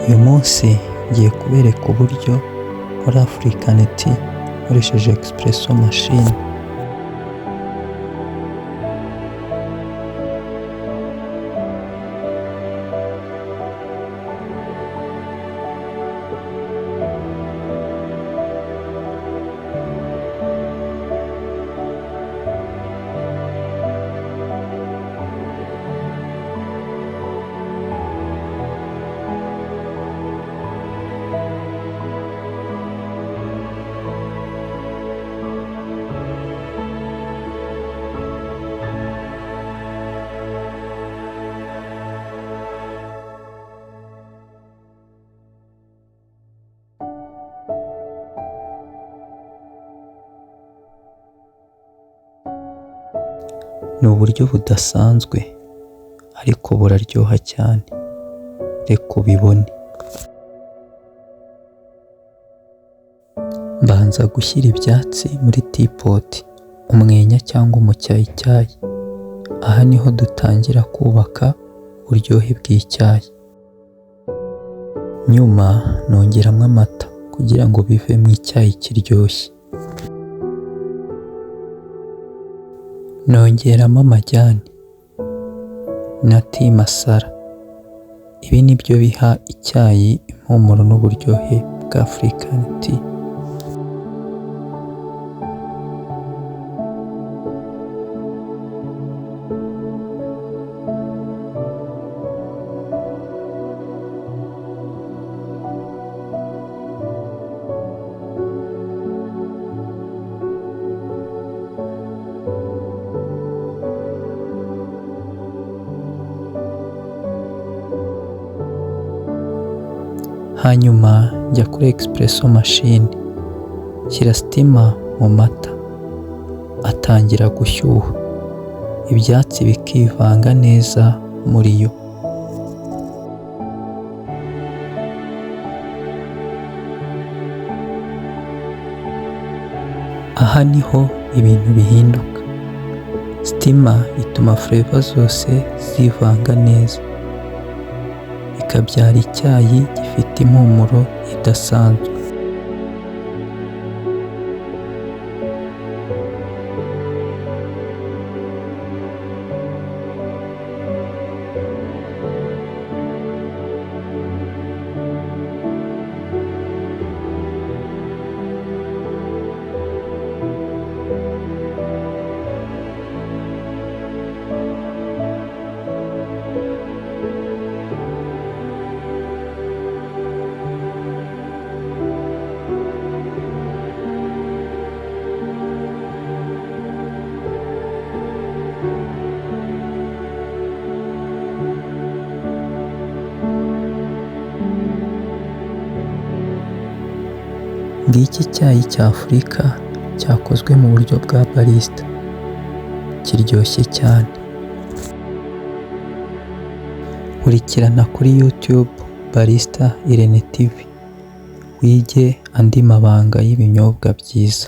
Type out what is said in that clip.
Uyu munsi ngiye kubereka uburyo nkora African tea nkoresheje espresso machine. Ni uburyo budasanzwe ariko buraryoha cyane, reka ubibone. Mbanza gushyira ibyatsi muri teapot, umwenya cyangwa umucyayicyayi. Aha niho dutangira kubaka uburyohe bw'icyayi. Nyuma nongeramo amata kugira ngo bivemo icyayi kiryoshye. Nongeramo amajyani na tea masala. Ibi nibyo biha icyayi impumuro n'uburyohe bwa African tea. Hanyuma njya kuri espresso machine, nshyira steamer mu mata, atangira gushyuha, ibyatsi bikivanga neza muri yo. Aha niho ibintu bihinduka. Steamer ituma flavor zose zivanga neza, bikabyara icyayi gifite impumuro idasanzwe. Ngiki icyayi cya Afurika cyakozwe mu buryo bwa barista, kiryoshye cyane. Nkurikirana kuri YouTube Barista Irene TV, wige andi mabanga y'ibinyobwa byiza.